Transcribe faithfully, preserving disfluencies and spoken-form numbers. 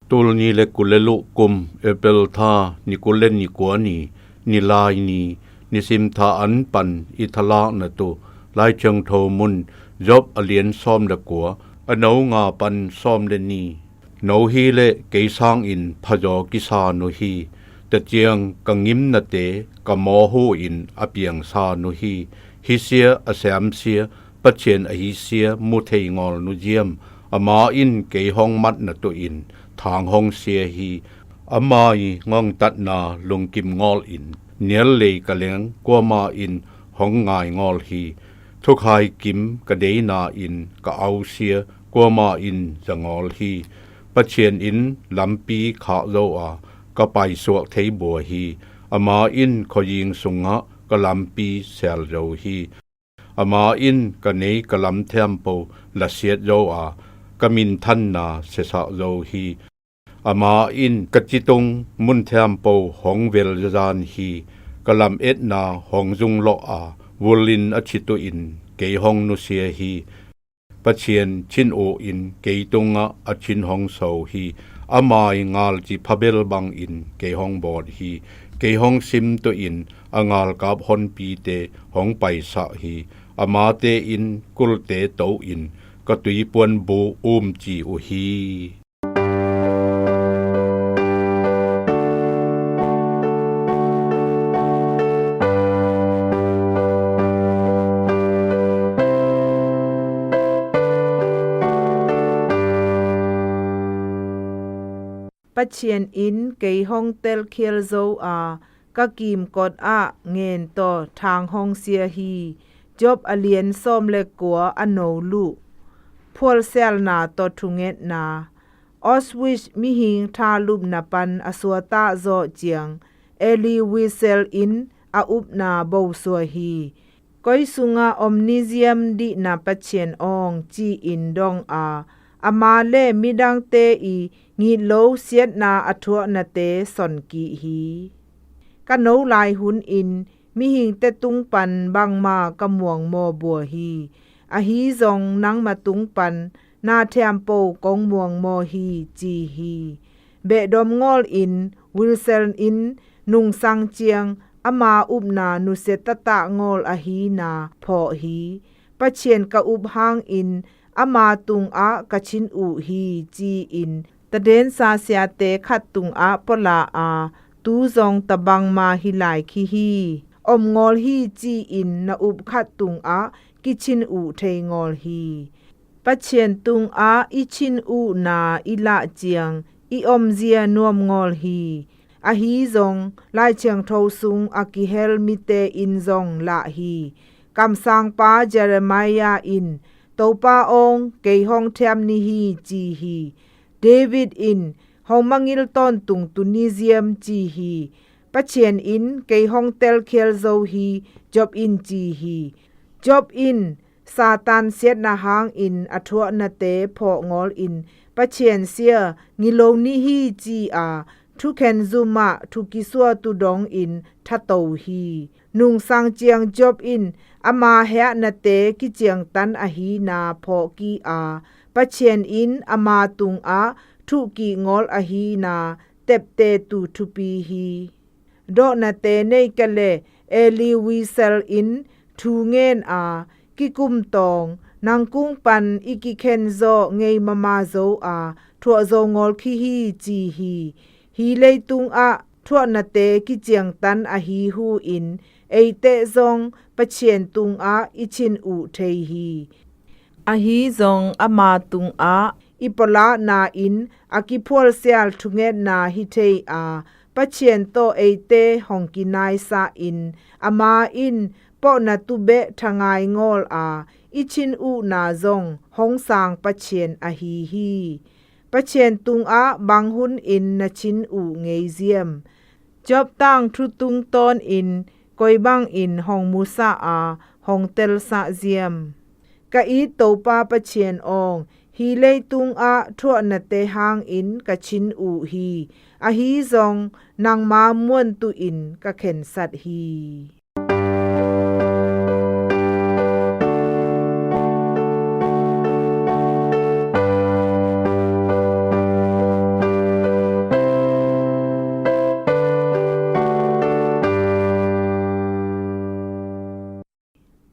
Tul ni le kul le luh kum April tha ni kul le ni kua ni, ni lai ni, ni sim tha an pan i thalakna tu Lai Thiangtho mun Job a lian sawm le kua, a no nga pan sawm le ni. No hi le kei sangin phazaw kisa nu hi. Taciang ka ngimnate ka mawhu in a piangsa nu hi. Hisia a siamsia, Pathian ahi sia mu thei ngawl nu ziam. Ama in kei hong matna tu in thang hong sia hi. Ama i ngongtatna lungkim ngawl in nial lei ka leng kuama in hong ngai ngawl hi. Thukhai kim ka deina in ka ausia kuama in za ngawl hi. Pathian in lampi khak zo a, ka paisuak thei bua hi. Ama in khuazing sungah ka lampi sial zo hi. Ama in ka nei ka lam thiampo lasiat zo a, ka minthanna siasak zo hi. Ama in ka citung mun thiampo hong vel zazan hi. Ka lam etna hong zung lawh a, vul in a citu in kei hong nusia hi. Pathian chin uh in kei tungah a chin hong so hi. Ama i ngalci phabel bangin kei hong bawt hi. Kei hong sim tu in a ngalkap honpite hong paisak hi. Amate in kulte to in ka tuipuan bu umci uh hi. Pathian in kei hong telkhial zo a, ka kimkot ah ngen tawh thang hong sia hi. Job a lian sawm le kua, a no luh. Phualsialna tawh thungetna. Auschwitz mihing thalupna pan a suatah zawh ciang Elie Wiesel in a upna bosua hi. Koi sungah om ni ziam dihna Pathian awng ci-in dong a, ama le midangte i ngitlo siatna a thuahnate sonkih hi. Ka no lai hun in mihingte tung pan bangma ka muangmaw bua hi. Ahi zong nangma tung pan na thiampo kong muangmaw hi ci hi. Behdom ngawl in Wiesel in nungsang ciang ama upna nusia tatah ngawl ahina phawh hi. Pathian ka up hangin ama tungah ka chin uh hi ci-in tadensa siate khat tungah pawla a, tu zong tabangma hi lai khi hi. Om ngawl hi ci-in na up khat tungah kichin uh thei ngawl hi. Pathian tungah i chin uhna i lah ciang i omzia nuam ngawl hi. Ahi zong Lai Thiangtho sung a kihel mite in zong lah hi. Kamsangpa Jeremiah in Topa awng kei hong thiam ni hi ci hi. David in hong mangil tawntung tu ni ziam ci hi. Pathian in kei hong telkhial zo hi, Job in ci hi. Job in Satan siatna hangin a thuahnate phawh ngawl in Pathian sia ngilo ni hi ci a, thukhen zumah thu kisuah tu dongin thato hi. Nungsang ciang Job in ama hehnate kiciangtan ahina phawhkih a, Pathian in ama tungah thuhkih ngawl ahina tepte tu thupi hi. Dawhnate nei ka le Elie Wiesel in thu ngen a, kikum tawng nang kung pan i kikhen zawh ngei mama zo a, thuah zo ngawl khi hi ci hi. Hi leitung ah thuahnate kiciangtan ahi hu in eite zong Pathian tungah i chin uh thei hi. Ahi zong ama tungah i pawlahna in a kiphualsial thungetna hi thei a, Pathian tawh eite hong kinaisah in ama in pawhna tubeh thangai ngawl a, i chin uhna zong hong sang Pathian ahi hi. Pathian tungah bang hun in na chin uh ngei ziam? Job tangthu tungtawnin koi bangin hong musah a, hong telsah ziam? Ka it Topa Pathian awng, hi leitungah thuahnate hangin ka chin uh hi. Ahi zong nangma muantuhin ka khensat hi.